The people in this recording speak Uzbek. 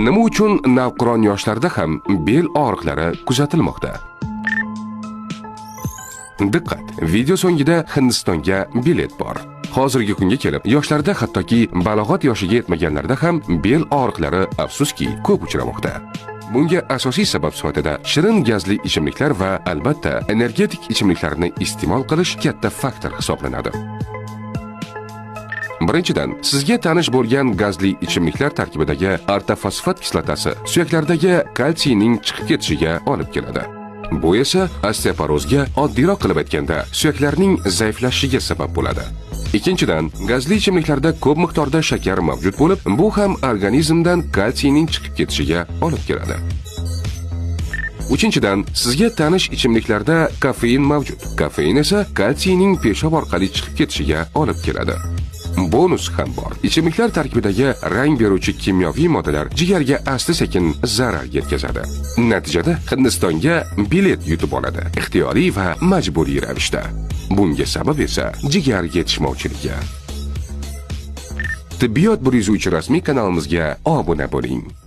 Nima uchun navqiron yoshlarda ham bel og'riqlari kuzatilmoqda? Diqqat! Video so'ngida Hindistonga bilet bor. Hozirgi kunga kelib, yoshlarda, hattoki balog'at yoshiga yetmaganlarda ham bel og'riqlari, afsuski, ko'p uchramoqda. Bunga asosiy sabab sifatida shirin gazli ichimliklar va albatta energetik ichimliklarni iste'mol qilish katta faktor hisoblanadi. Birinchidan, sizga tanish bo'lgan gazli ichimliklar tarkibidagi ortofosfat kislotasi suyaklardagi kalsiyning chiqib ketishiga olib keladi. Bu esa osteoporozga, oddiyroq qilib aytganda, suyaklarning zaiflashishiga sabab bo'ladi. Ikkinchidan, gazli ichimliklarda ko'p miqdorda shakar mavjud bo'lib, bu ham organizmdan kalsiyning chiqib ketishiga olib keladi. Uchinchidan, sizga tanish ichimliklarda kofein mavjud. Kofein esa kalsiyning peshob orqali chiqib ketishiga olib keladi. Bonus ham bor. Ichimliklar tarkibidagi rang beruvchi kimyoviy moddalar jigarga asta-sekin zarar yetkazadi. Natijada Hindistonga bilet yutib oladi, ixtiyoriy va majburiy ravishda. Bunga sabab esa jigar yetishmovchiligi. Tibbiyot 103 rasmiy kanalimizga obuna bo'ling.